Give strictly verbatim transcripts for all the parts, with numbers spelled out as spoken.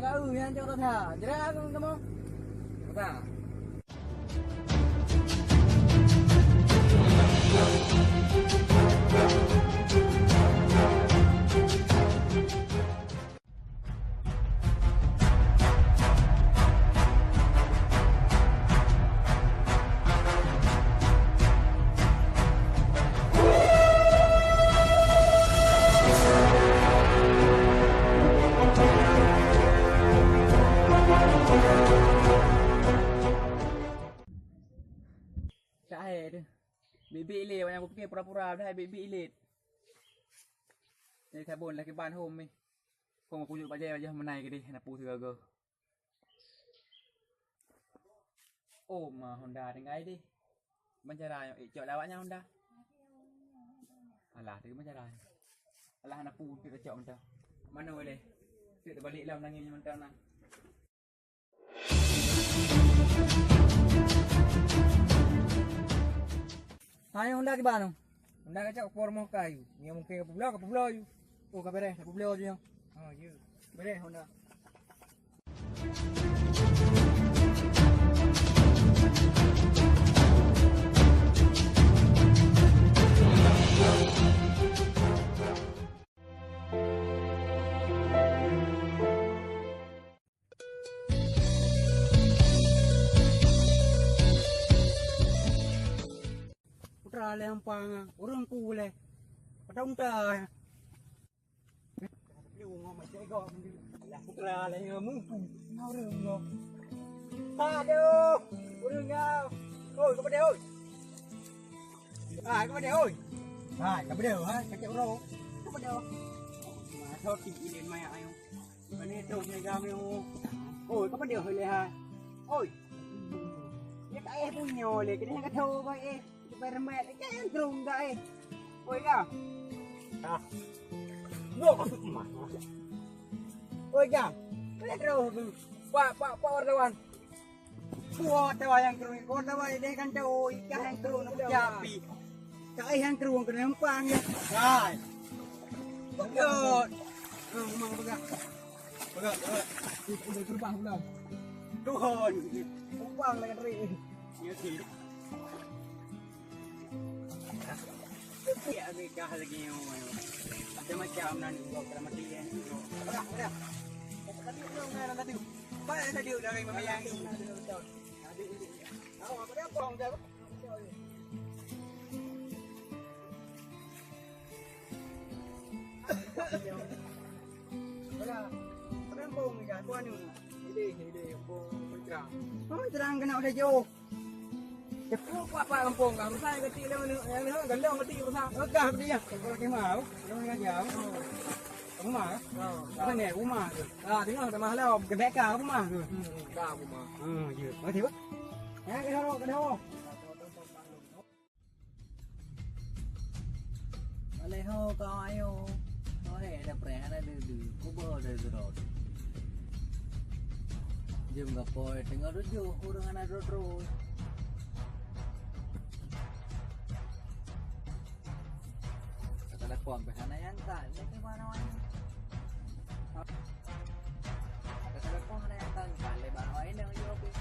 Kau yang cok rasa. Jerak aku kamu. Rasa. Tak hai tu. Bibik ilet, banyak kupikir pura-pura, dah bibik ilet. Jadi sabon lagi ban hom ni. Kong aku juk bajai wajah menai ke deh, napu sigaga. Oh, ma Honda tinggai deh. Bancara nyok, eh, cok lawak nyan Honda. Alah, tu bancara. Alah, napu tu cok mentah. Mana boleh? Tu balik lah menangis mentah nah. Hai, Honda kiban tu? Honda kacau por moh kayu. Nyo mungkin ka peubloe, ka peubloe yu. Oh, ka bereh, ka peubloe yu. Oh, yu. Bereh Honda. Putra lé ampang, ureueng ku lé. Padang unta. Putra lé mungku. Ureueng nyoe. Aduh, ureueng nyoe. Oi, kepada oi. Ah, kepada oi. Ah, kepada ha, sakit uroe. Kepada. Masuk tinggi dia mai ayo. Pane troh nyang gam nyoe. Oi, ka padeuh lé hai. Oi. Ya ka eh punyo lé, kena ka tho bai eh. Ka pai remet, ka yang krung ka eh. Oi ka. Ah. Oi ka. Pane troh. Pak, pak, pak wartawan. Kuat tawa nyang krui, kuat tawa deh kan tahu ikan nyang krui nak pecah api. Cak eh nyang krui kena empang ya. Hai. Betul. Nah, memang pegang. Pegang, pegang. Udah berubah pula. Tuhan. Empang lah kan ri. Ya sih. Tapi ambil kah lagi nyoe. Macam-macam nan buat dalam hati kan. Dah, dah. Tadi belum kan tadi. Baik tadi udah memang yang. Terang kena udah jauh. Cepu pak pak kampung kah rusak yang kecil dia mana? Yang dia gandong kecil rusak. Gagah dia. Kalau lagi mau, kalau lagi jauh. Rumah. Oh. Apa ni? Rumah tu. Ah, tengok dah malam. Kebek ka rumah tu. Hmm, ka rumah. Hmm, ya. Makasih, Pak. Ya, ke sana, ke sana. Alaiho kau ayo. Oh, eh, dah pernah ada dulu. Kubo dah gerot. Jom gapo tengok tujuh orang anak terus. Kata lakon pih hana nyangka, lé ke mana wani. Kata lakon hana nyangka, lé bak awak inong jaweueb.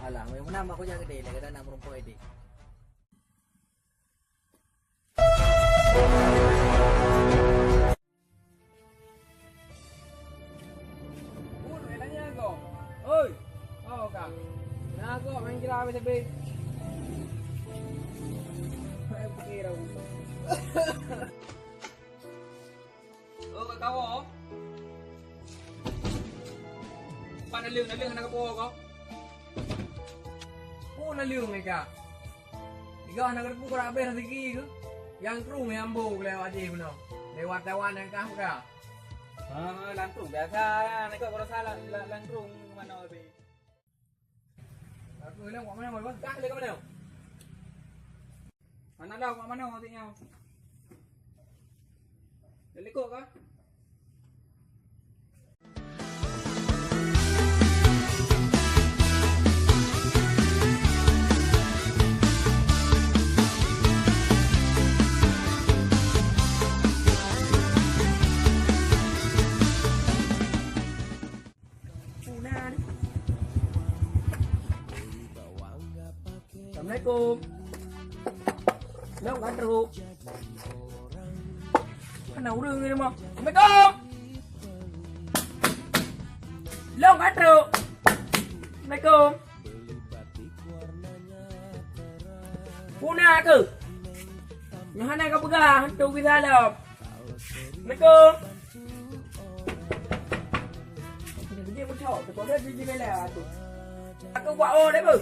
Alah, meunan mak kujak gede, lé gata nak meurumpok idéh. Oi, oh ka. Na go main gila habis habis. Main pikir aku. Oh, ka kawo. Pan naleueng, naleueng hana kapo ko. Oh, naleueng ni ka. Tiga hana kateupeu keu rabeh rezeki keu. Nyang krueng nyang ambo lewat jih bunoe. Lewat dawan nyang kah buka. Ha, ha, langsung biasa. Nak ikut berusaha la-, la-, langsung mana lebih. Aku hilang kat mana, Bang? Dah, hilang kat mana? Mana dah, kat mana maksudnya? Dah lekuk kah? Assalamualaikum. Lôn ka trok. Hana ureueng ni mah. Assalamualaikum. Lôn ka trok. Assalamualaikum. Puna keuh? Nyoe hana ka peugah hantu gisa lom. Assalamualaikum. Aku buat oh deh, Bu.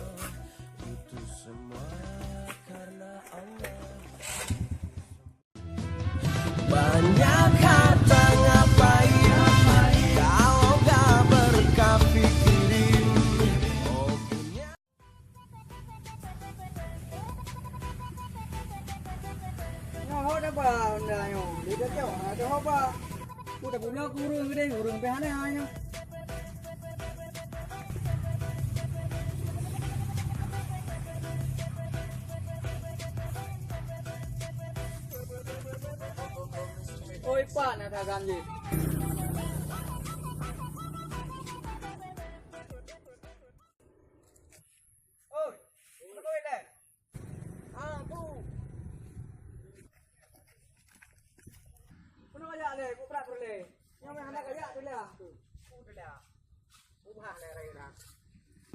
Banyak harta ngapain kalau gak berkah pikirin? Oh, punya. Nyoe ho daba honda nyoe, lé tacok, ha, teuhoba. Ku tapubloe keu ureueng keudeh, ureueng pih hana nyoe. Oi, pat na that ganjil. Oi, beutôi lé. Ha, tu. Keunoe jak lé, ku brat lé. Nyang hana kajak tu lah tu. Ku tu lah. Ubah lé raya dah.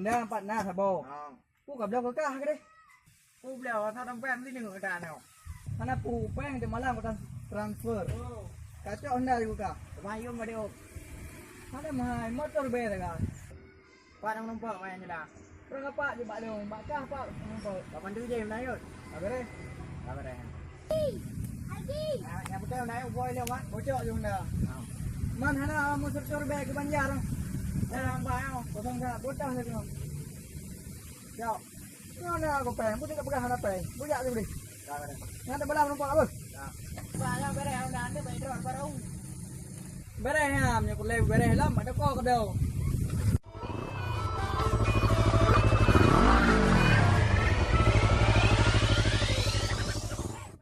Dah empat nah saboh. Ha. Ku ka bloe keu kah keudeh. Ku bloe, asai dompet meusileung keu kah nyoe. Hana pu péng di malam ku trans-, transfer. Oh. Kacok honda ju kah. Mayum pada op. Hana mahai, motor beda kan. Pat nyang numpok, wayang nyoe dah. Ureueng apak jih bak lôn, bak kah pat nyang numpok. Bak mandum jih meunan yot. Ka beureh. Ka beureh. Ah, nyang beutôi meunan yot, boi lôn, Mat. Bocok jih honda. Ah. Man hana meuseucur bèe keu Banjar. Dah lambat nyoe. Kosong that, bocah lagèe nyoe. Cok. Nyoe na aku péng, putih tak peugah hana péng. Bujak tu boleh. Nyan teubalah menumpang apa? Bayang bereh honda anda baik drone baru. Bereh ya, meunyoe kulai bereh lam ada kau kedau.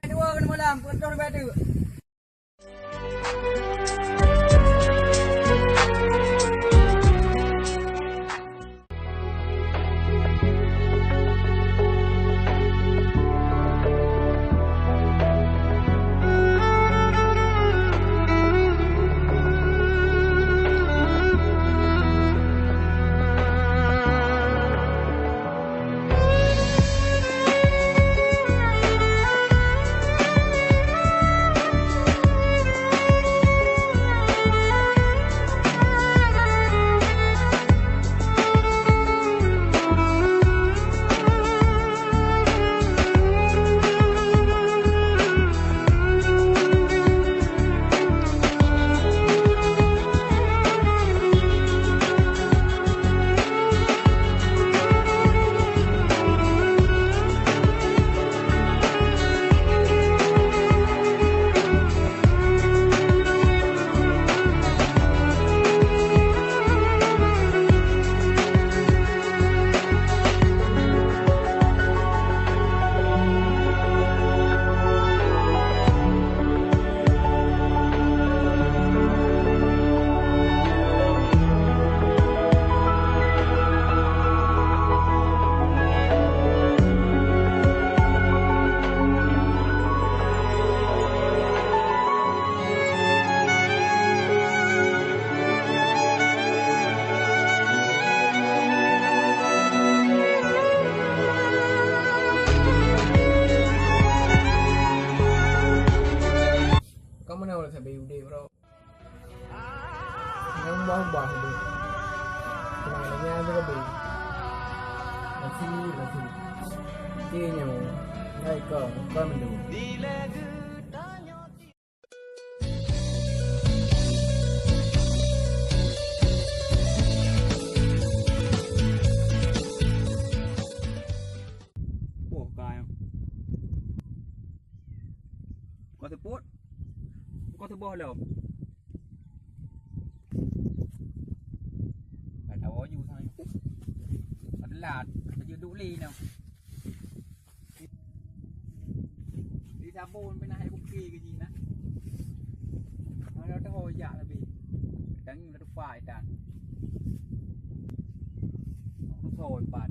Dua kena malam, pun tu batu. Kamu nak ulah sampai udeh, bro. Nyang ubah-ubah tu. Sebenarnya tu lebih. Nasi, nasi. Oke, nyoe. Hai, kau, kau minum. Poh ka nyoe. Kau teupuet. Kau teuboh lom. Ka tawoe ju sana. Ka telat. Ka jeuet duek lé nyoe. Di sabon pih na hai bukti keu jih na. Mana tahu jak tapi. Tang na tupai tan. Aku tahu empat.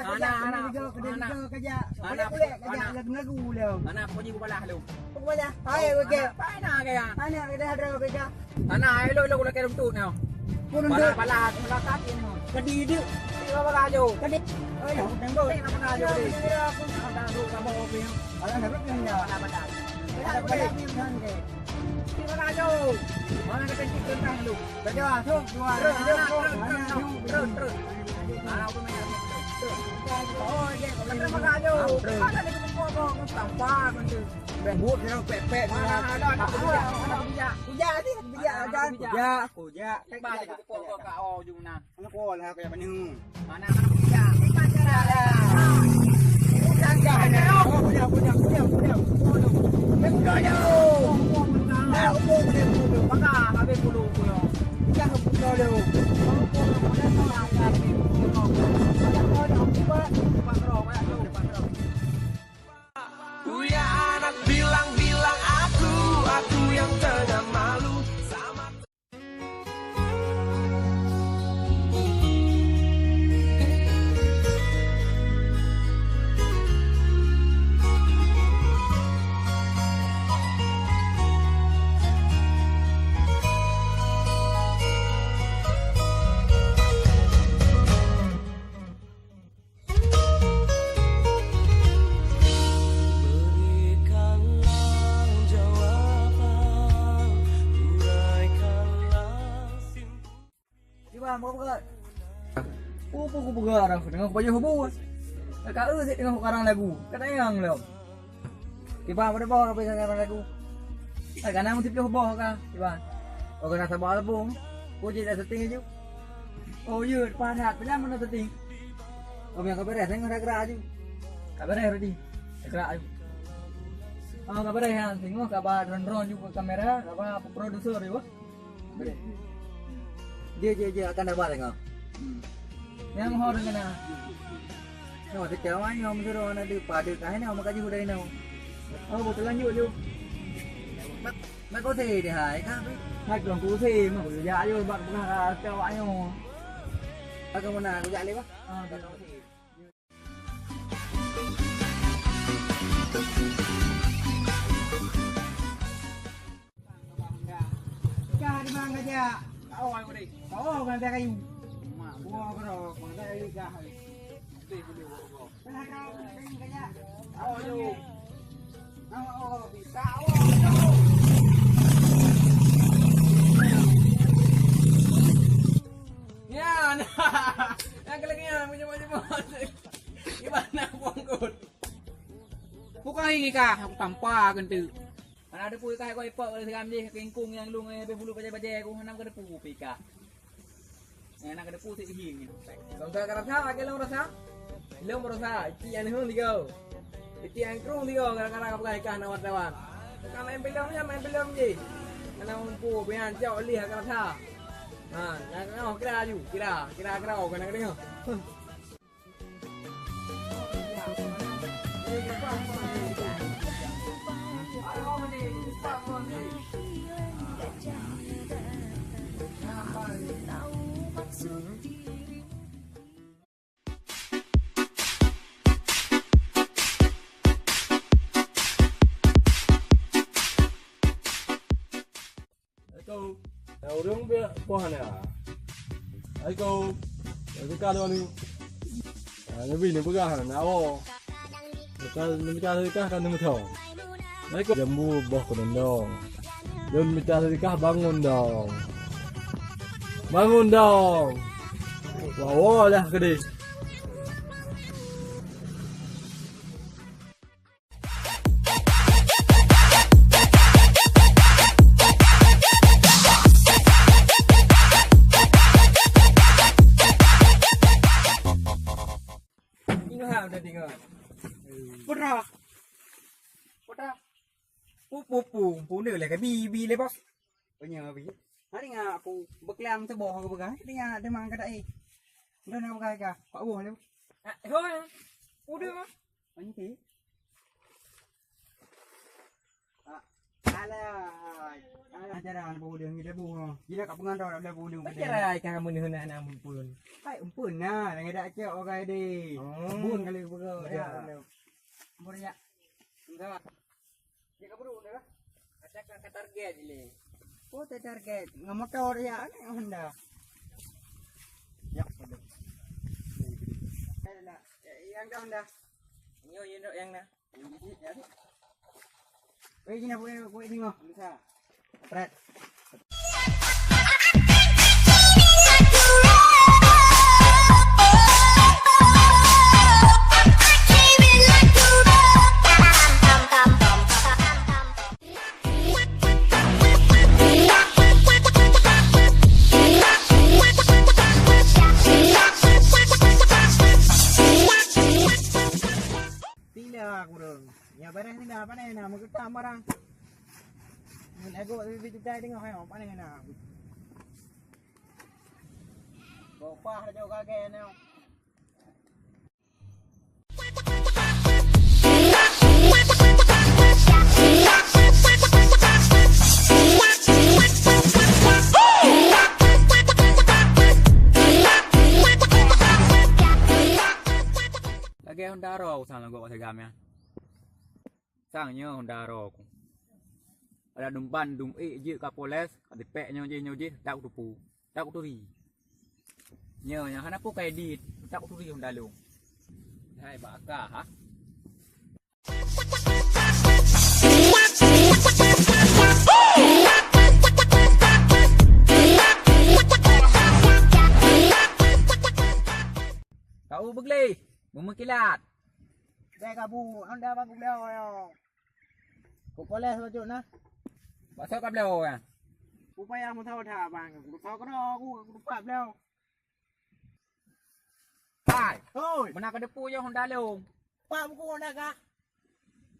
kajak, kajak, anak, kena anak, tiga, kena anak, tiga, kajak. Anak, boleh, boleh, kajak, anak, lagu-lagu lom. Anak, kau ji kubalah lom. Kau kubalah. Hai, oh, oke. Anak, apa nak kaya? Anak, kena ada, kajak. Anak, elok-elok ulak kaya runtut nyoe. Kau runtut. Balah, balah, aku melakak ni. Kadi hidup. Tiga balah jo. Kadi. Oh, ya, tengok. Tiga balah jo. Ada dua kabar kopi. Alah, nak runtut ni. Balah, balah. Ada boleh. Tiga balah jo. Mana kata cik tentang lu? Terus, terus, terus, terus, terus, terus. Alah, aku main. Terus. Oh, iya, kau main. Terus, terus. Mana dia kepukul kau? Kau sampah, kau tu. Bèk buet keu pèk-pèk. Mana ada, ada kujak, ada kujak. Kujak, ada kujak. Kujak, kujak. Iban dia kepukul kau kat awak ujung na. Mana kau lah, kau yang mana? Mana, mana kujak? Iban dia. Kujak, kujak, kujak, kujak, kujak. Kujak, kujak. Baka, habis bulu kau. Jangan pukul dia. Kuya anak bilang-bilang aku, aku yang tengah malu sama. Berikanlah jawaban, uraikanlah simpul. Kiban, buka-buka. Peue-peue kupeugah dah, deungon kupajoh bu. Ka eu sit deungon kukarang lagu. Ka tayang lom. Kiban, pada boh ka peugah karang lagu. Ka na meusiplôh boh ka, Kiban. Oh, ka na saboh album. Ku jeuet dah syuting laju. Oh, ya, pahat. Peue nyang mana syuting? Oh, nyang ka beres, tengok dah gerak laju. Ka beres, ready. Gerak laju. Oh, ka beres, ha. Tengok, ka ba drone-drone juga kamera, ka ba produser juga. Beres. Dia, dia, dia akan dapat tengok. Hmm. Nyang ho dengan na. Nyoe teuka awak nyoe meunurot aneuk deuh, padub ka inoe meukaji hudai inoe. Oh, beutôi lanjut ju. Mak, mak kau seh deh hai, kan? Hai, kau kau seh, mak kau jak ayo bak peugah ka awak nyoe. Aku mana aku jak lewat? Ah, tak tahu seh. Kah di bang gajak. Kau aku deh. Oh, kan tak kayu. Mak, buah kerok, mak tak kayu kah. Tengah kau kena kayu gajak. Kau tu. Kau, oh, bisa. Oh, kau. Ya, nah. Yang kelengnya, macam-macam. Gimana, Bungkut? Bukan ini kah, aku tampa kentut. Hana teupeue ka hai kok ipok lé siram jih, kingkong nyang lôn, eh, habéh bulu bajèe-bajèe ku, hana ka teupeue pih ka. Nyang na ka teupeue sit hieng nyan. Lôn ka rasa, lagèe lôn rasa. Lôn rasa, itik nyang nihon tiga. Itik nyang krông tiga, gara-gara ka peugah ikah na wartawan. Ka main filem nyan, main filem jih. Hana mampu, pian cok lih ka rasa. Ha, nyang ka kira aju, kira, kira, kira, oh, kena keudéh. Assalamualaikum. Ya, ureueng biak poh hana. Assalamualaikum. Ya, teuka dua ni. Ah, Nabi ni peugah na awo. Teuka, teuka, teuka kan teumeutong. Assalamualaikum. Jambu boh keudondong. Lôn mita sedekah bangon dong. Bangon dong. Wawa lah keudeh. Tuhan udah tengok. Putra. Putra. Pu, pu, pu, pu ni lah, bi, bi le, bos. Punya bi. Hari nga aku beklam seboh aku pegang. Dia ada mang kata eh. Dah nak pegang ka. Pak buh le. Ah, ho. Udah. Nanti. Ah, alah. Alah, jarang ada peudeueng, dia buh. Gila kat pengantar ada peudeueng. Macam mana nak, nak ampun? Hai, ampun nah, nak ada cek orang deh. Oh. Bun kali buka. Ya. Ampun ya. Enggak. Dia ke buru dah. Ada ka target ni. Oh, target. Ngan motor ya, Honda. Ya, Honda. Yang dah Honda. Nyo, nyo, yang dah. Weh, gini, weh, weh, tengok. Bisa. Pret. Sila kurang. Ya, barang sila, apa ni, nak menggetam barang. Mun lagu bibit kita tengok, hai, apa ni, nak? Gopah dah jauh kagak, nak. Lagèe Honda Ro sang lagu Pak Segam nyan. Sang nyoe Honda Ro ku. Ada dum ban dum ék jeuet ka polès, ka dipèk nyoe jih nyoe jih, dak kutupu, dak kuturi. Nyoe nyang hana peue ka edit, dak kuturi Honda lôn. Hai bak akah ha. Kau beugléh, meumeukilat. Dai kabu, Honda bagus beliau yo. Ku poleh bacut nah. Bakso ka beliau ya. Ku payah meusaboh that bang. Ku tho keunoe ku, ku tupat beliau. Hai. Oi. Meunan ka depu yo Honda lôn. Pak buku Honda kah?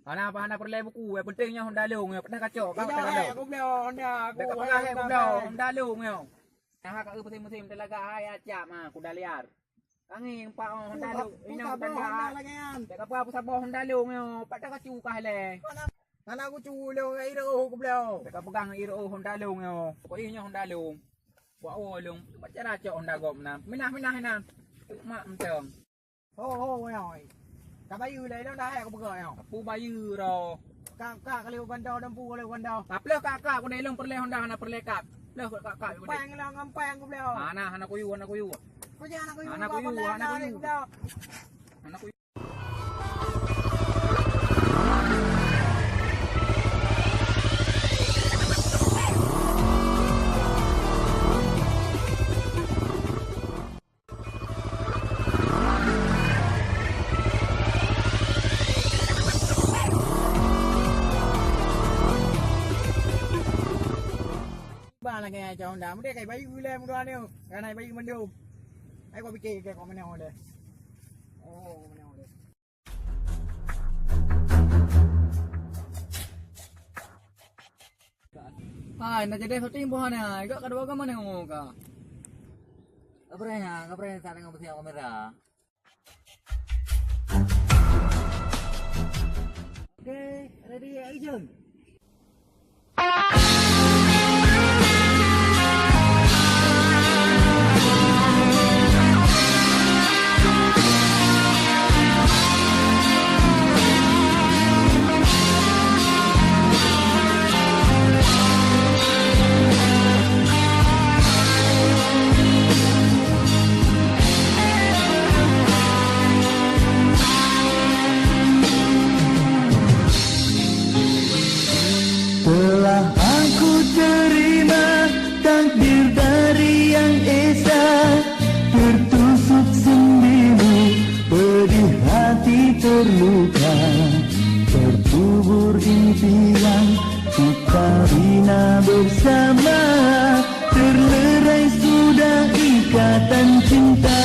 Hana apa hana peureulèe buku, yang penting nyoe Honda lôn nyoe pernah kacok. Iya, eh, aku beliau Honda, aku. Bèk ka peugah, eh, ku beliau Honda lôn nyoe. Nah, ka eu musim-musim telaga hai acam ah, kuda liar. Angin pak oh, Honda lôn, inoe tangga. Bèk ka peugah saboh Honda lôn nyoe, pat ka cu kah lé. Hana ku cu lôn, ireuh ku beliau. Bèk ka peugah ireuh Honda lôn nyoe. Pokok nyoe Honda lôn. Buat oh lôn, macam mana cok Honda gop nan. Minah-minah nan. Mak mantong. Ho, ho, weh, oi. Ka bayeue lé, ilôn dah hai aku peugah nyoe. Peue bayeue ro? Kak, kak, ka lheueh ganda, dan peue ka lheueh ganda. Ka pleuh kak, kak, keuneuk ilôn peureulèe Honda, hana peureulèe kak. Pleuh kak, kak, keuneuk. Pèng ilôn ngon pèng ku beliau. Hana, hana kuyue, hana kuyue. Kau jangan hana kuyue, hana kuyue, hana kuyue. Hana kuyue. Bah lagèe nyan cok Honda, meunan kai bayeue lé meudoa nyoe, ka na bayeue mandum. Ai kau pikir keu kau meunan lé. Oh, kau meunan lé. Hai, na jadi syuting boh ni. Gak kedua ke mana ngomong ka? Kapreh ha, kapreh sa dengan besi kamera. Oke, ready action. Telah aku terima takdir dari Yang Esa, tertusuk sembilu, pedih hati terluka, terkubur impian, kita bina bersama, terlerai sudah ikatan cinta.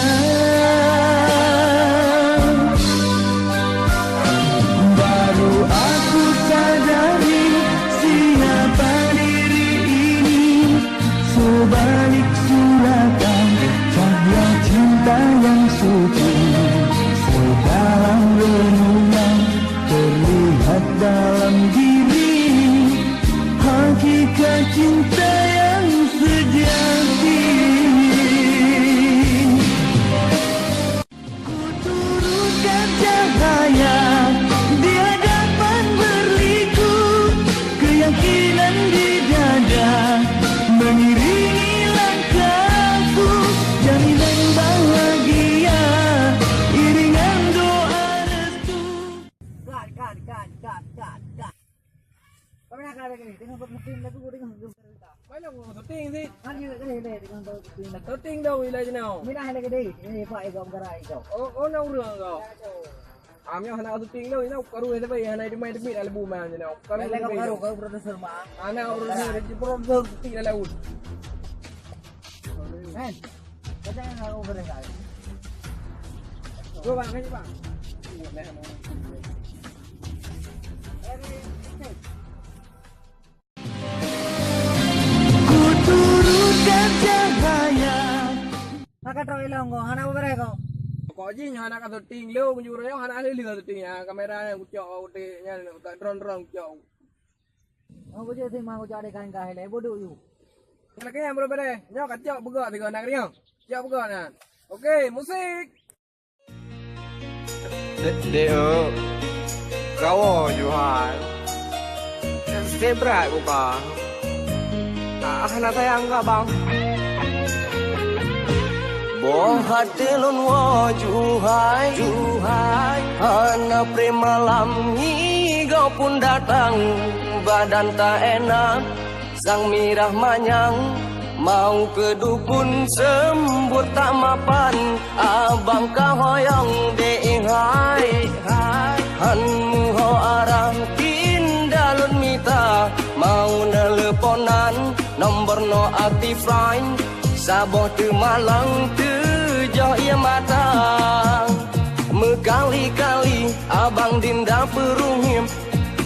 Tengok buat mesin lagu, tengok. Mana gua syuting sih? Kan dia kat sini, tengok buat mesin lagu. Syuting dah, wilayah sini. Minah lagi deh. Ini Pak Ego Negara Ego. Oh, oh, nak urang kau. Ah, nyoe hana syuting tu, nyoe karu hana baik, hana demi-demi dah lebu mah nyoe. Karu hana baik. Karu, karu produser mah. Hana produser, produser syuting dah laut. Kan? Kata yang karu berdekat. Go bang, kali bang. Kuturunkan cahaya. Hana ka trok ilong ko, hana beureh ko. Pokok jih nyoe hana ka syuting lé, meunyoe nyoe hana lé syuting ya, kamera nyan kucok, utek nyan, drone-drone kucok. Oh, beujeuet sih mah kucok adegan kah ilée, bodoh yu. Lagée nyan beureh-beureh, nyoe ka cok beugok sigoe na keurieng. Cok beugok nyan. Oke, musik. Dek, dek, oh. Kawoe, Juhai. Stay bright, bukan? Ah, hana sayang kah, bang? Boh até lôn woe, Juhai, Juhai. Hana pré malam ngigo pun datang, badan tak enak. Sang mirah manyang, mau keu dukun seumbur tak mapan, abang ka hoyong dek hai. Han muho arah pinda lôn mita, mau neuleuponan, nombor no aktif line, saboh teumalang teujoh ie mata. Meukali-kali abang dinda peuruhim,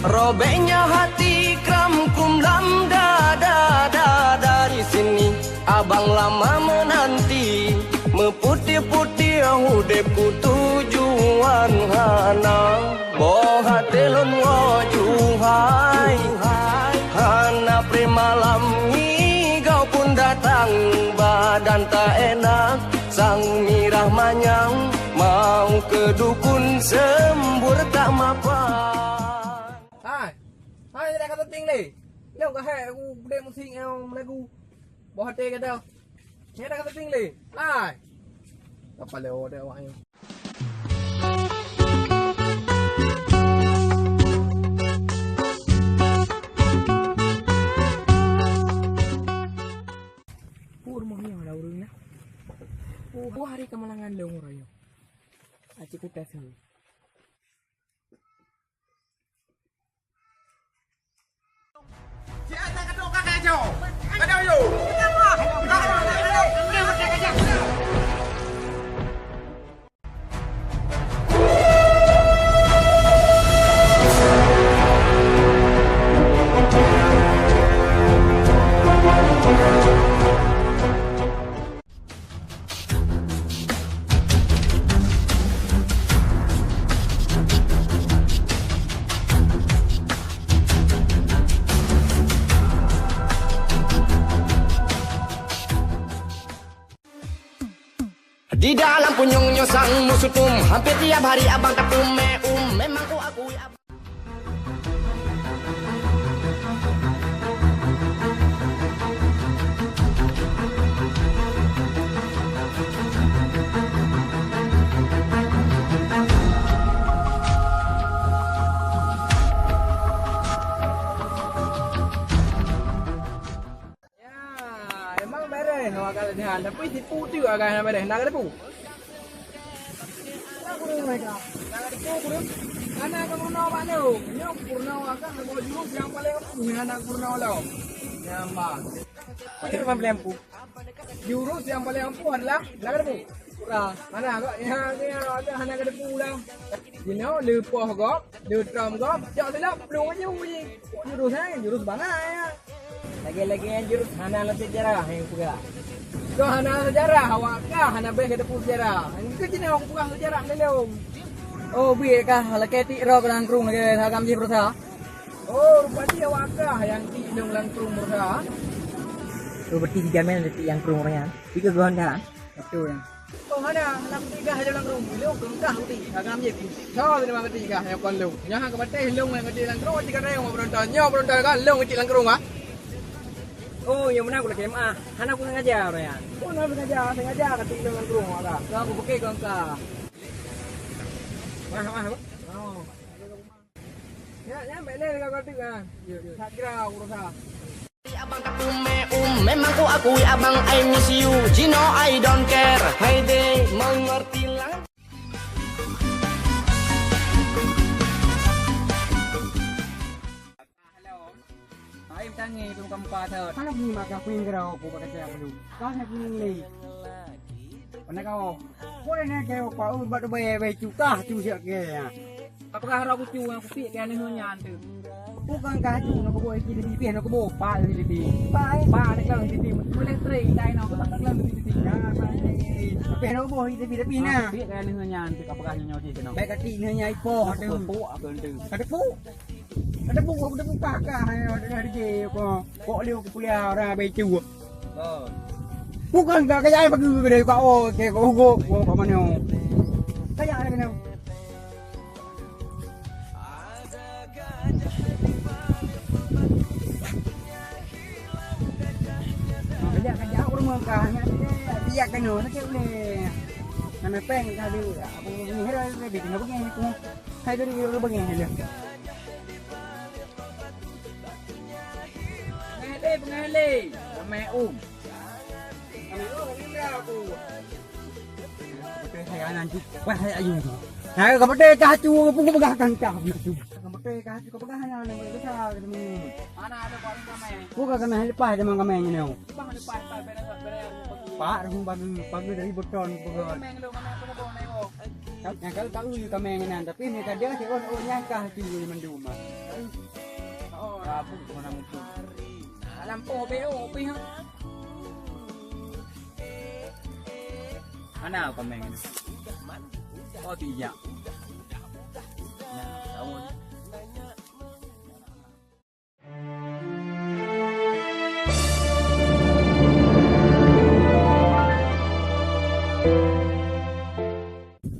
robeknya hati kram kum lam dada, dada. Dari sini abang lama menanti, meuputih-putih udebku tujuan hana. Boh até lôn woe, Juhai, hana pré malam ngigo pun datang, badan tak enak, sang mirah manyang, mau keu dukun seumbur tak mapan. Hai. Hai, nyan ka syuting lé. Lôn ka hék aku budek musik nyang lagu. Boh até gata. Nyan ka syuting lé. Hai. Apa lé awak nyoe? Pur moh nyoe lah ureueng na. Oh, hari kemalangan lôn ureueng nyoe. Aci kutas ni. Di dalam punyueng nyoe sang musuh tum, hampir tiap hari abang tapeume um. Memang ku akui abang. Ya, emang bereh awak latihan, tapi sipu tu agak hana bereh, nak debu. Hana ka guna bak lôn. Nyoe purna awak kan, jurus nyang paleng ampuh, hana purna lom. Nyamba. Apa jurus nyang paleng ampuh? Jurus nyang paleng ampuh adalah, nak debu. Kurang. Hana, kok, ya, ya, hana ka debu lah. Jinoe, leupah gop. Dua trom gob, jak silap, plueng aju jih. Jurus, eh, jurus bangai, ya. Lagèe-lagèe nyan jurus hana lam sejarah nyang peugah. Kok hana sejarah, awak kah hana bèh ka teupeu sejarah. Engkeu cit nyoe kupeugah sejarah lé lôn. Oh, biet kah lakèe tik droe lam krueng lagèe agam jih beurasa? Oh, rupa jih awak kah nyang tik lôn lam krueng beurasa? Oh, berarti dijamin ada tik nyang krueng ureueng nyan. Bikeu geuh jalan. Betul, ya. Oh, hana, hana kutigah jalan rung. Lôn keungkah uti, agam jih. Soe si memang kutigah nyang kon lôn? Nyoe han kupatéh lôn nyang kutigah lam krueng, cit ka tayong penonton. Nyoe penonton kan lôn cit lam krueng, ah. Oh, nyang meunan kulakèe meu'ah. Hana kusengaja, ureueng nyan. Oh, hana sengaja, sengaja ka tik lôn lam krueng, ah. Soe kupike keungkah. Wah, wah, wah. Oh. Ya, ya. Bèk lé lagèe ka teuk, ha. Yo, yo. That kira urusan. Abang tak umeh, um, memang ku akui abang, I miss you. Jino, I don't care. Hai deh, mengertilah. Halo. Hai, tangis tu muka-muka tu. Hana ngieng maka kuing geurau ku bak kacang dulu. Kah na kuing lé. Mana kau? Boleh na kau, Pak, oh, bak tu bayar, bayar cu, kah cu siap ke, ya? Apakah roh kucu yang kupiek ke aneuëk nyan tu? Bukan kah cu, nak kuboh isi lebih, lebih, nak kuboh, Pak, lebih, lebih. Pak, eh? Pak, ada kelang lebih, lebih. Boleh teri, dai nak, Pak, kelang lebih, lebih. Nah, Pak, eh, eh, eh. Tapi nak kuboh isi lebih, lebih, nah. Piek ke aneuëk nyan tu, apakah nyonya di sana? Baik kati nyonya ipoh tu. Tepuk apa tu? Ada puk. Ada puk, ada puk kakak, hai, ada dah dije ko. Kok liu kupiah orang becu. Oh. Bukan ka kaya pagi ke deh, ka, oh, ke, ko, ko, ko, ko, mana? Kaya ada kena. Kejap, kejap, aku rumah kah, nya, dia kena, sakit boleh. Nama peng kah dia, aku ni, hera, dia kena pergi, aku. Hai, dia, dia, dia pergi, dia. Pengahle, pengahle. Ramai um. Ramai um, ramai aku. Betul saya nanti. Wah, saya ayu tu. Saya ka betul kah tu, pun peugah kan kah tu. Ka betul kah tu, ka peugah hanya yang besar gitu. Mana ada paling ramai? Bukan kena lepas zaman kami ni. Lepas, lepas, lepas, beres, beres, beres. Pak, rumah bagi, bagi dari beton, bukan. Ramai lu, ramai aku nak bawa, nak bawa. Nyang ka tahu kami nyan, tapi mereka dia si on on nyang kah tu mandum. Oh, rabu mana mungkin. Alam po beo pih. Mana kami ni? Oh, tidak. Nah, tahu.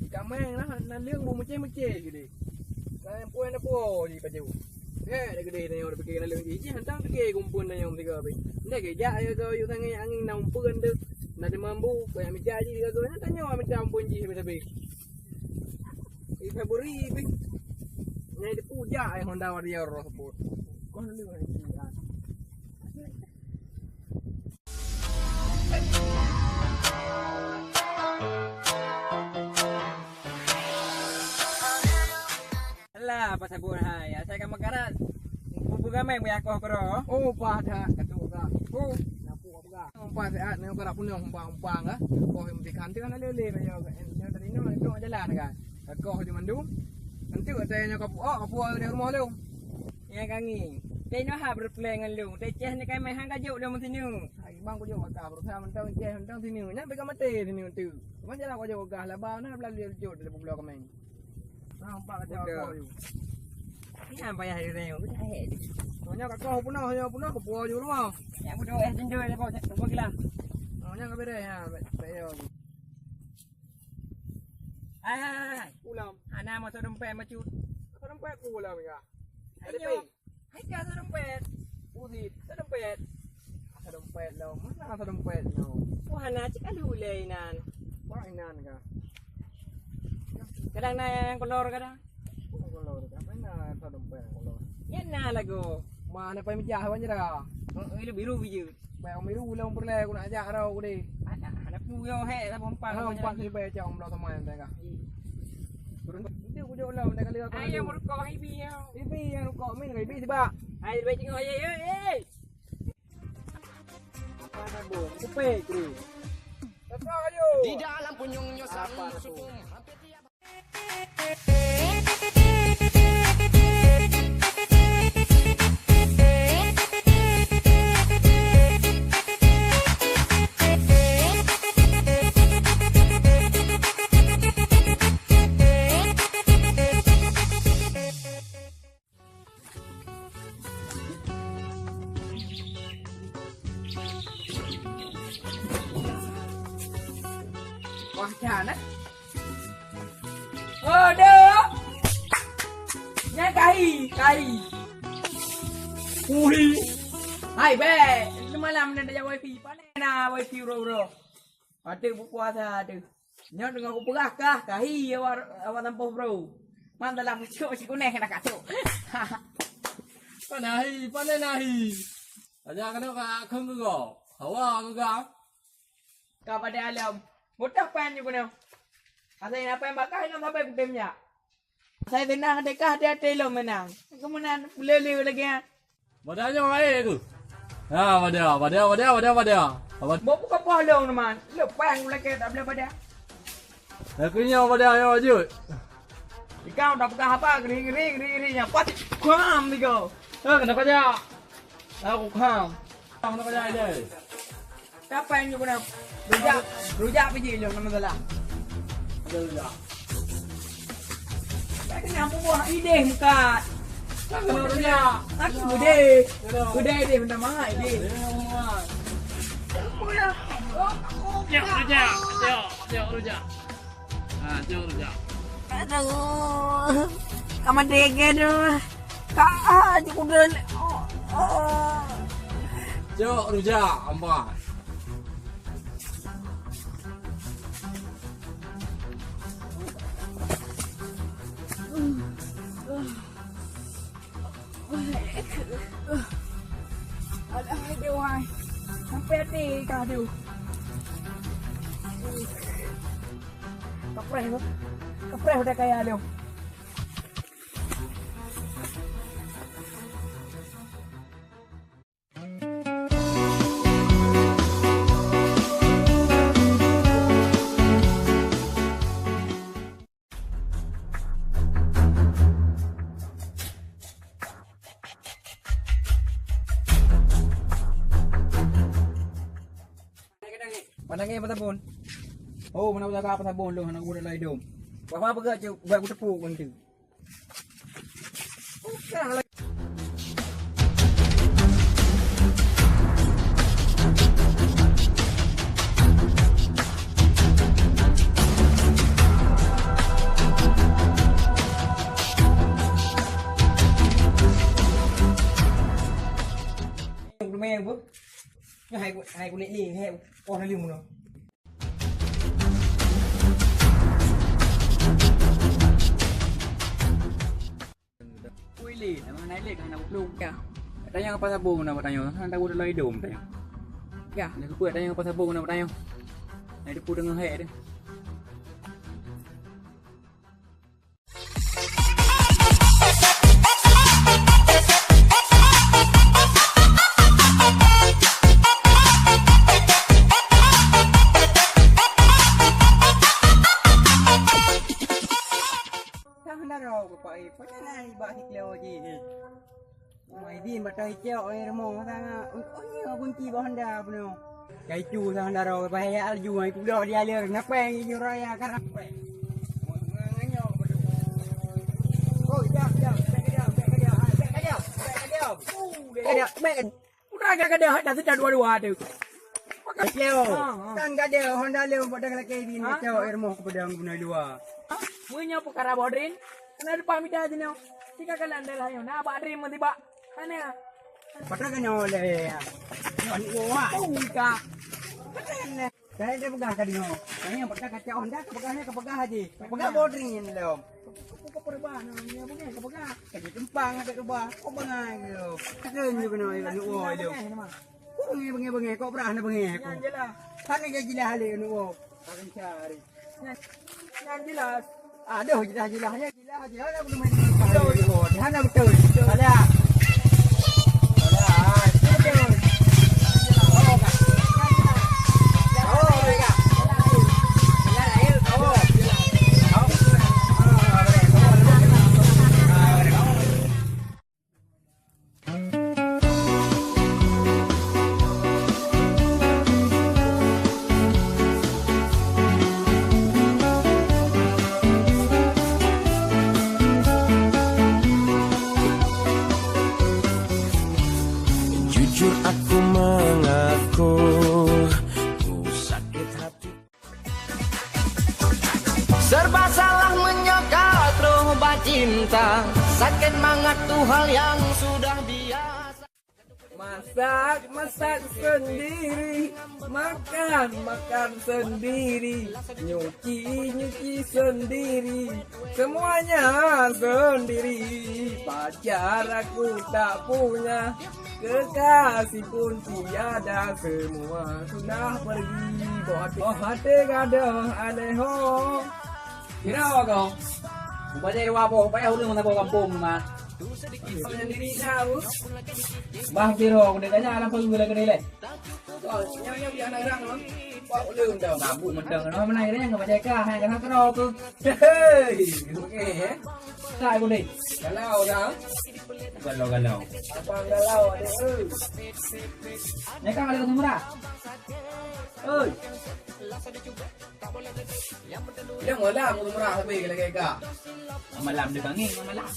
Kameng lah, naleueng bu meucéh-meucéh geude. Naleueng pue na puo ji paju. Gèt geude tanyoe pike naleueng ji, ji hantang pike kumpun tanyoe tiga pi. Ndai geujak ya keu yue tangai angin na umpeuen tu. Na dimambu, kaya mita ji tiga geuh, tanyoe mita umpeuen ji sabe-sabe. Di Februari pih. Nyang dipujak ai Honda Warrior roh sebut. Kau lalu ai. Alah, apa sabut hai? Asai ka meukarat. Bubu gamai meuyakoh keudroe. Oh, paih that, katu ka. Oh, nyapu apa ka? Umpan siat nyoe ka dak punoh umpan-umpan ka. Koh yang mesti kanti kan lele ka nyoe. Nyoe tadi nyoe itu jalan ka. Ka koh di mandum. Entuk saya nyoe ka pu-, oh, ka puwoe di rumoh lôn. Nyang ka ngieng. Teuh nyoe hab repleng ngon lôn. Teuh ceh ni kai meuhang ka jok lôn meusineuk. Hai, bang ku jok ka berusaha mantong ceh mantong sineuk. Nyan beu ka maté sineuk tu. Cuma jalan ku jok gah laba na belalu jok dari bubloe kemeng. Nampak kata aku. Ni apa ya hari ni? Udah eh. Nyoe ka koh punoh, nyoe punoh ka puwoe ju rumoh. Ya udah eh jendul ni kau, kau gila. Oh, nyoe ka beres ya, baik, baik ya. Hai, hai, hai, hai. Pulang. Ana masuk dompet macut. Masuk dompet pulang ya. Ada peng. Hai ka masuk dompet. Usit, masuk dompet. Masuk dompet lo. Mana masuk dompet lo? Wah, na cik alu le inan. Wah, inan ka. Kadang na yang kolor kadang. Oh, kolor ka. Mana masuk dompet kolor? Ya na lagu. Mana pai mejah wan jera? Oh, ilu biru biju. Pai biru lo perlu aku nak ajak rau ku deh. Anak, anak puyo he, tak pompa. Anak pompa ni pai cak umlo teman tak ka. Turun. Itu ku jok lo tak kali aku. Ayo merukok ibi ya. Ibi yang rukok min ibi sebab. Hai, baik tengok ayo. Eh. Apa nak buat? Kupe kru. Apa ayo? Di dalam punyung nyosan supung hampir tiap Wah, jan eh. Waduh. Nyan kahi, kahi. Uhi. Hai, bek. Semalam dah ada wifi. Panen na wifi, bro, bro. Patut berpuasa tu. Nyoe teungoh kupeugah kah, kahi awak, awak tampoh bro. Man dalam kacok si kuneh nak kacok. Panahi, panahi. Tanya keunoe ka kheun geugoe. Hawa geuga. Ka padé alom. Butah pan ju keunoe. Asai na pan bakah lom sabe kutem nyak. Asai seunang teuka hati-hati lom meunang. Keumeunang lé-lé lagèe nyan. Pada nyoe ae tu. Ha, pada, pada, pada, pada, pada. Apa? Mau buka pahlong teman. Lepas mulai ke tak boleh pada. Aku nyoe pada nyoe jeuet. Ikau dah pegang apa? Geri, geri, geri, geri. Yang pasti kuam ikau. Ha, kenapa dia? Aku kuam. Kenapa dia ini? Siapa yang nyebut nama? Rujak, rujak biji nyoe nama salah. Ada rujak. Tak kena buah ideh mukat. Tak kena rujak. Aku gede. Gede ideh minta mangat ideh. Tengok rujak. Tengok, tengok rujak. Ha, tengok rujak. Aduh. Kamu dege tu. Ka, ah, cukup dah. Oh, oh. Cok rujak, ampa. Alah, aduh, ai. Sampai hati kah, aduh. Kapreh tu. Kapreh udah kaya tu. Mana ngi pasabon? Oh, mana usaha pasabon lu, anak muda lai dom. Wah, apa gak cek buat kutepu kan tu? Bukan lagi. Hai, hai kulit ni, hai, oh, lalu mana? Ui, lé, nama naik lé, hana kuplong. Ya. Tanya apa sabo guna bertanya? Hana tahu dalam hidup tanya. Ya. Ni aku tanya apa sabo guna bertanya? Naik depu dengan hai dia. Sang daro bapak, eh, pernah naik bak siklo je. Mai din batai cok, eh, rumoh sangat. Oh, oh, ni kunci bak honda penuh. Kai cu sang daro bapak, eh, alju, eh, pulo dia ler. Kenapa yang jujur raya? Karena apa? Oh, jap, jap. Baik ke dia? Baik ke dia? Baik ke dia? Baik ke dia? Baik ke dia? Udah agak ada, dah sedang dua-dua tu. Leo, ha, ha. Kan gak ada Honda Leo buat dah lagi bin. Ha? Cewek rumah aku pedang guna dua. Ha? Punya perkara bodrin. Kena depan mita sini. Tiga kali anda lah, yo. Nah, Pak Drim mesti, Pak. Mana? Patah kena oleh. Wah, wah. Oh, ka. Saya dia pegang tadi, no. Saya yang pegang kaca Honda, kepegang dia, kepegang aja. Kepegang bodring ni, Lom. Aku ke perubahan, namanya bengeh, kepegang. Kaji kempang ada rubah. Kok bengeh gitu? Tekan je kena air lalu, oh, itu. Kok bengeh, bengeh, bengeh? Kok pernah ada bengeh aku? Yang jelas. Sana dia jelas hari, oh. Akan cari. Yang, yang jelas. Aduh, jelas-jelasnya. Jelas, jelas, aku main. Betul. Di sana betul. Salah. Jujur aku mengaku, ku sakit hati. Serba salah meunyoe ka troh bak cinta, sakét mangat tu hal nyang sudah biasa. Masak, masak sendiri, makan, makan sendiri, nyuci, nyuci sendiri, semuanya sendiri. Pacar aku tak punya, kekasih pun tiada, semua sudah pergi. Boh hati, boh hati gadoh aneh ho. Kira kau. Bajai dua boh, payah ulun mata boh kampung, Mat. Sendiri tahu. Bah, kira aku dah tanya, alam pun gula kedai leh. Kau, nyam-nyam di anak orang, Mat. Kau ulun dah. Mabuk mentang, nama mana ini yang baca kah, yang kena kena tu. Hei, okey, eh. Tak aku ni. Galau dah. Galau-galau. Apa galau, adik, eh? Ni kan ada ketemu dah. Oi. Nyang malam ureueng murah sabe lagèe ka. Malam deuk angén, malam.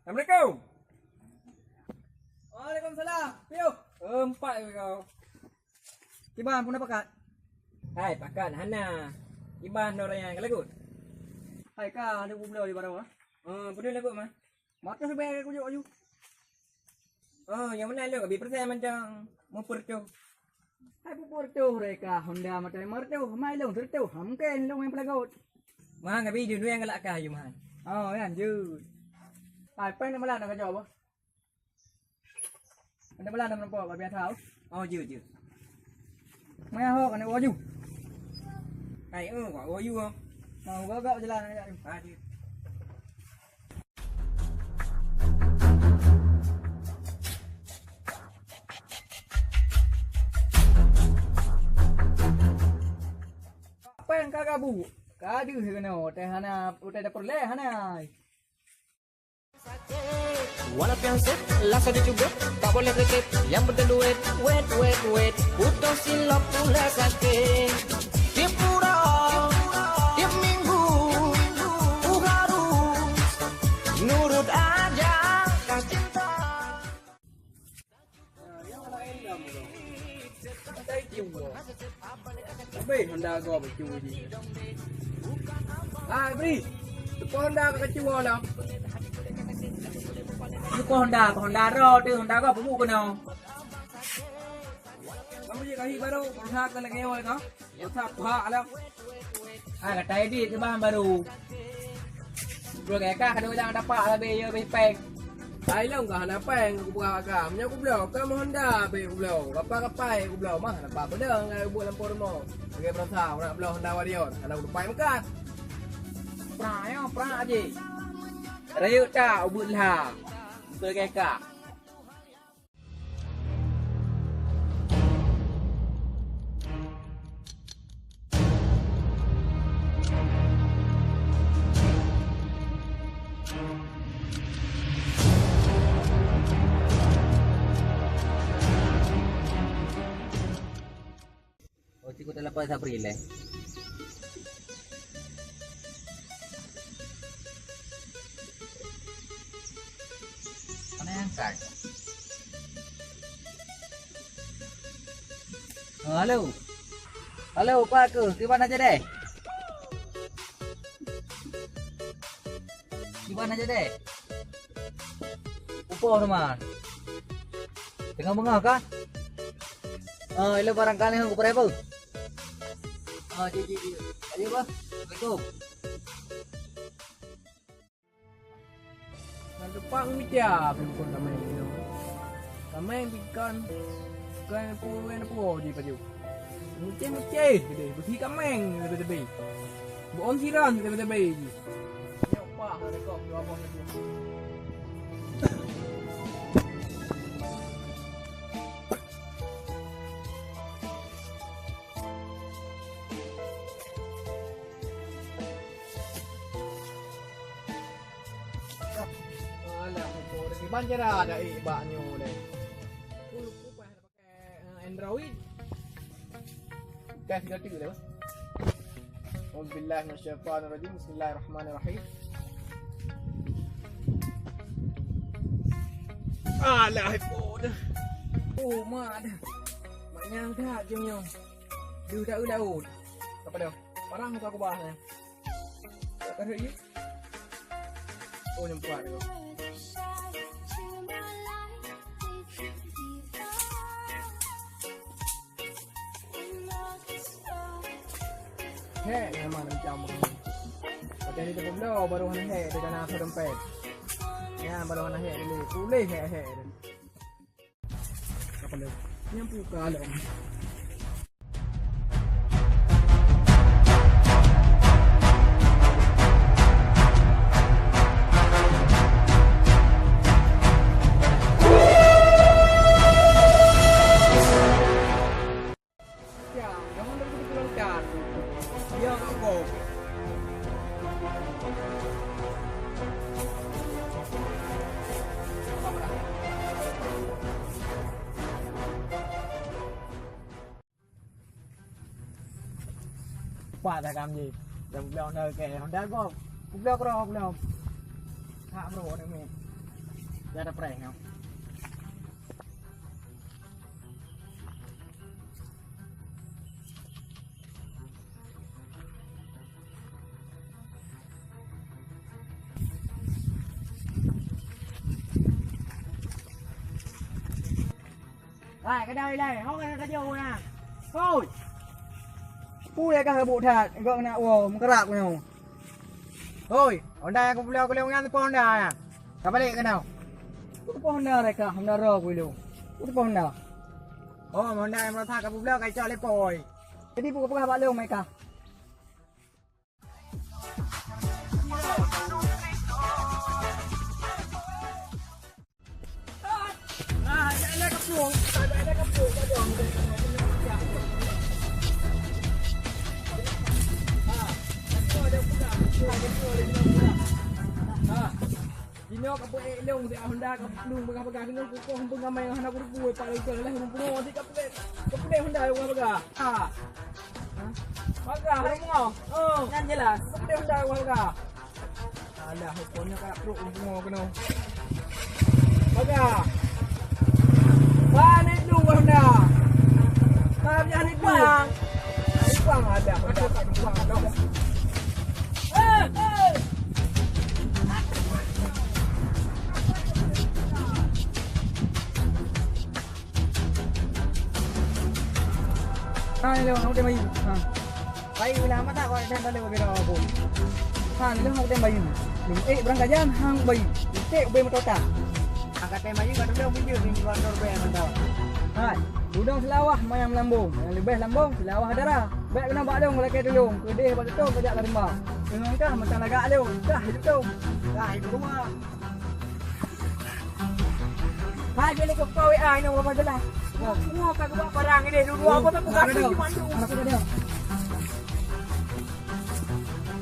Assalamualaikum. Waalaikumsalam. Piôh. Empat kau. Kiban pun dah pakat. Hai, pakat hana. Kiban orang yang kelagut. Hai ka, ada bublo di baroe. Oh, peue lagut mah? Moto seubèe kujok aju. Oh, nyang meunan lôn abi persen mantong meupeurtoh. Hai peupeurtoh reka Honda moto meurtoh, mai lôn teurtoh, mungken lôn nyang peulagot. Mahang abi dua nyang galak kah aju mahang. Oh, nyan jeuet. Hai, pen malam nak kajok apa? Ada bala dalam nampak, biasa. Oh, jeuet, jeuet. Maya ho kena waju. Hai, eh, wak waju ah. Nah, gagak jalan aja. Ah, jeuet. Apa yang kagak bu? Kadu kena, teh hana, utai dapur leh hana. Walau piang set, rasa dicuba, tak boleh kecet. Yang penting duit, wet, wet, wet. Putus silap pula sakit. Tiap bulan, tiap minggu, ku harus nurut aja kah cinta. Habéh Honda gob bacut jih. Ah, bri. Teupeu Honda ka kacut lom. Teupeu Honda, Honda ro teuh, Honda gob peue keunoe. Kamu jih kahi baru, berusaha kena ngewa kau. Usah pahak lah. Ah, kata edit ke bang baru. Bro, kaya kah kena ulang dapat lah, be, ya, be, peng. Ai long kah hana peng, aku buka kah. Meunyo aku bloe, kah meuh Honda, be, aku bloe. Kapai-kapai aku bloe, mah, nampak pedang, kah buet lampu rumoh. Lagèe beurasa, aku nak bloe Honda Warrior. Hana aku tupai meukat. Pra, ya, pra aje. Rayeuk tak, ubit lha. Betul kaya kah. Oh, cikgu telepon Sapri leh. Mana yang angkat? Oh, halo. Halo, Pak ke? Kiban aja deh. Kiban aja deh. Upo teuma. Teungoh beungoh kah? Ah, ilo barangkali hong kupeuraya peue? Ah, ji, ji, ji. Ayo, bah. Assalamualaikum. Ngon teupang mita pih bukon tameng inoe. Tameng pih kon, kon peue ngon peue jipajoh. Mucéh-mucéh teubiet, beusi tameng teubiet-teubiet. Beuôn siran teubiet-teubiet jih. Nyoe pah ada kok dua boh lagi. Alah, muka orang di banjara ada eh bak nyoe deh. Aku lupa pakai, eh, Android. Dah tiga tu dah. Auzubillahi minasyaitanirrajim. Bismillahirrahmanirrahim. Alah, iPhone. Oh, mak dah. Mak nyang dah jom nyong. Duh dah laut. Aduh, parah muka aku bah ni. Tak tarik lagi. Oh, nyempat tu. Hek, memang macam ni. Tapi di depan beliau baru hana hek, dia kena satu dompet. Ya, baru hana hek dulu. Boleh hek-hek dia. Apa dia? Yang buka lah. Ya, jangan dari situ pulang, Chan. Ya, Kak Kong. Pak dah kam ji. Dah beliau dah ke Honda go. Beliau kero beliau. Tak bro ni. Dia ada prank. Hai, kadang ilai, hong kena tajau na. Hoi. Pue ka habuk that, gok nak wo, meukeurap keunoe. Hoi, Honda nyang kupeuleueh aku lewat nyan teupeu Honda nyan. Ka balek keunoe. Teupeu Honda reka, Honda ro ku ilong. Teupeu Honda. Oh, Honda nyang merasa ka peubloe ka icok lé poi. Jadi peugah-peugah bak lôn mereka. Jinoe ka peuék lôn siat Honda ka peunueng bagah-bagah, keunoe kukoh heumbang amai hana kuteupue, pat lôn keu lheueh heumbang pungo, di ka peuék, ka peuék Honda bagah-bagah. Ha. Bagah, hana pungo. Oh, nyan jelas. Ka peuék Honda bagah-bagah. Alah, pokoknya ka trok heumbang pungo keunoe. Bagah. Ba, nyan dulu Honda. Ba, biar ni pulang. Pulang ada Honda, tak pulang ada. Ha, ni lôn, hang tem bayeue. Ha. Bayeue na mata kau tem balu bira aku. Ha, ni lôn, hang tem bayeue. Lôn, eh, beurangkajan hang bayeue. Iték ubé moto ta. Hang ka tem bayeue, ka tudong bujur ni motor bèe mantong. Ha, tudong Seulawah manyang meulambong. Nyang leubeh lambong Seulawah dara. Bèk keunoe bak lôn lakèe tulông. Keudeh bak tutông kajak lam rimba. Teungoh kah mantong lagak lôn. Kah hidup tu. Kah hidup rumah. Hai, bila kau kau W A ini orang jelas. Semua kau buat barang ini dulu apa tak buka sih mandu.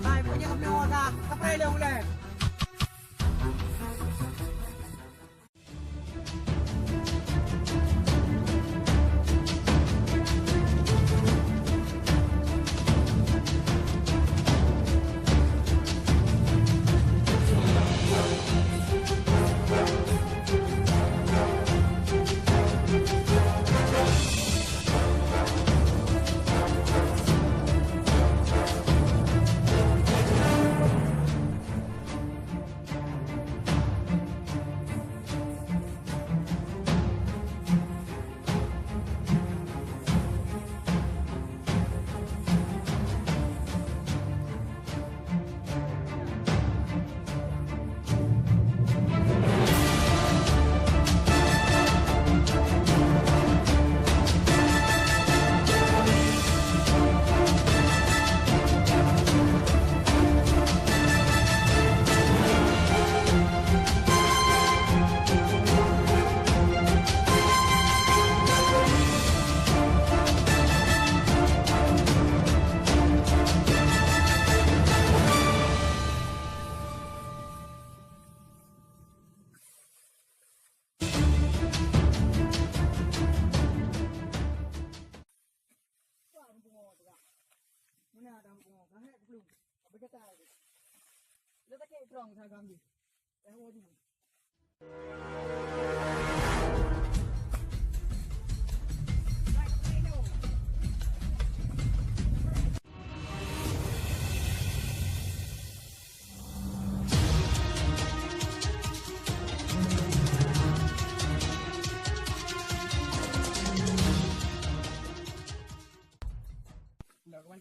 Hai, punya kau punya orang tak. Kau pernah dia mulai.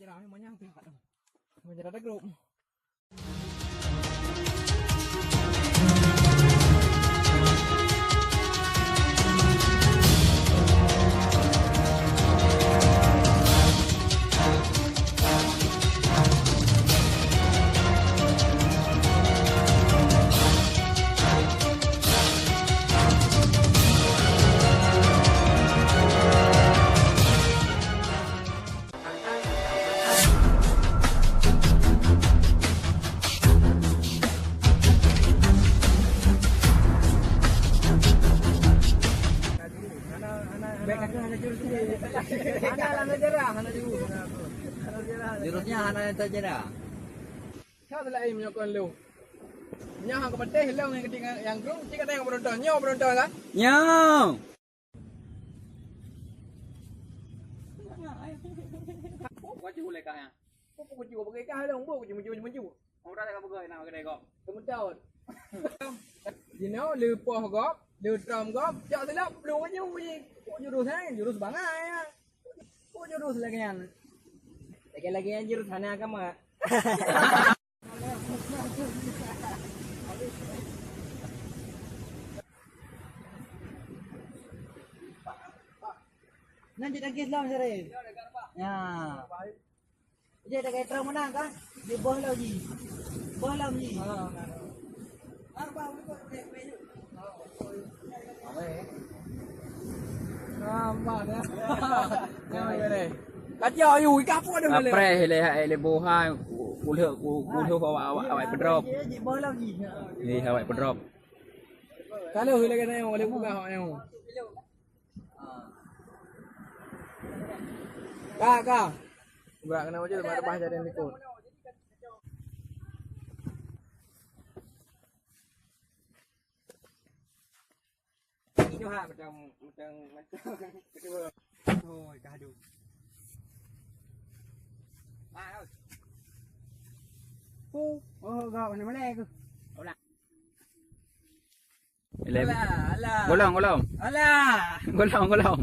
Ramai manyang tu. Manyang ada grup. Hana, hana, hana. Bèk kata hana jurus. Hana, hana jarah, hana jurus. Jurusnya hana yang terjarah. Siapa lain meunyoe kon lôn? Nyoe hana keupateh lôn nyang keutik nyang grong, cit ka tanyong penonton. Nyoe penonton kan? Nyoe. Kuaju lé kah nyan. Kuaju bagi kah lôn, bu, kuaju, kuaju, kuaju. Orang dah bagi nak kedai kau. Kemudian. Jinoe le poh gob, le trom gob, jak silap, belum kuaju. Kok jurus, eh? Jurus bangai, ya. Kok jurus lagi nyan? Lagi-lagi nyan jurus hana agama. Nan jeuet lagi seulom, Syarif. Ya. Jeuet lagi terang menang kah? Di boh lom ji. Boh lom ji. Nampak dah. Nampak dah. Kacau, ayu, ikan apa dah? Kapreh lé, hai, lé boh hai. Kulheuh, ku-, kulheuh awak, awak, awak pedrop. Jeuet boh lom ji. Ni awak pedrop. Kalau lagi na nyang boleh buka awak nyang. Ka, ka. Berat kena macam tu, rebah jadi likot. Itu ha, macam, macam, macam. Oh, kadu. Ah, oh. Oh, oh, gak mana-mana ke? Alah. Alah, alah. Golom, golom. Alah. Golom, golom.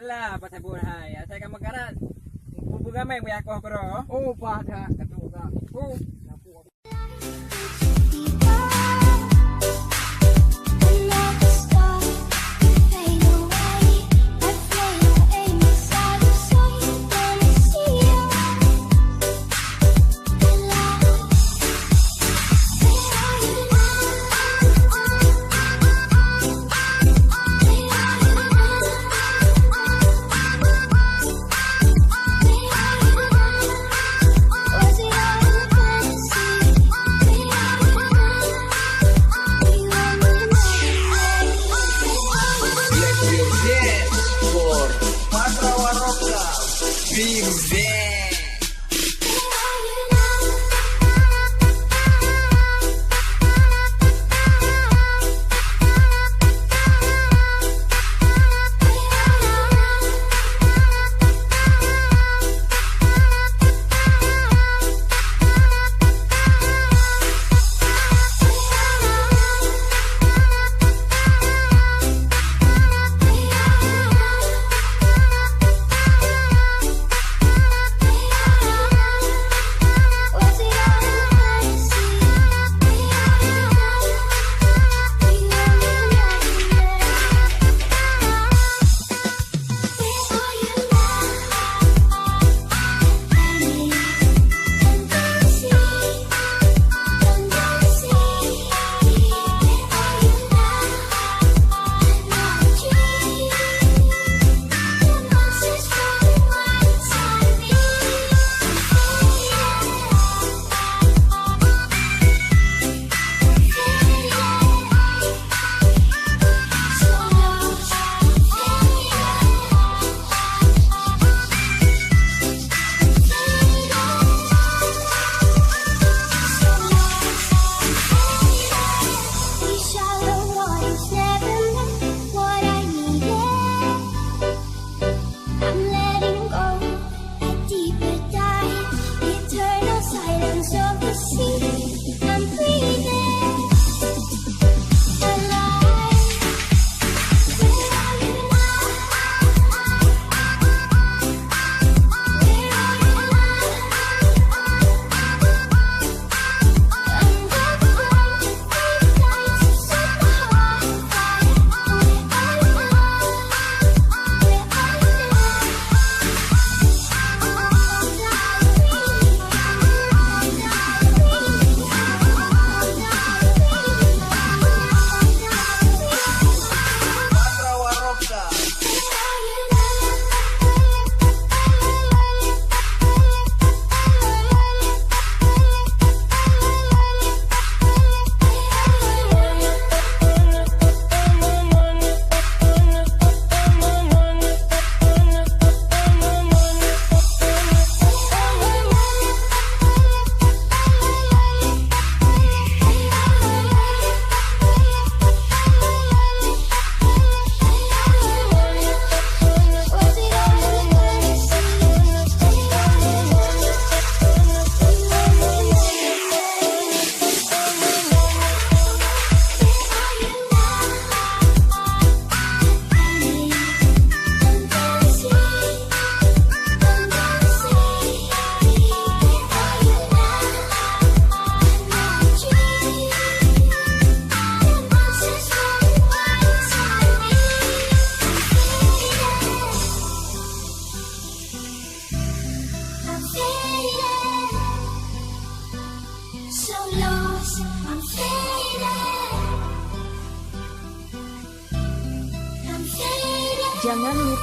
Alah, pasal buat hai. Asai kamu karat. Bubu gamai buya koh kero. Oh, pada katu ka. Oh.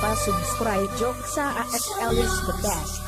lupa subscribe Joksa A S L is the best.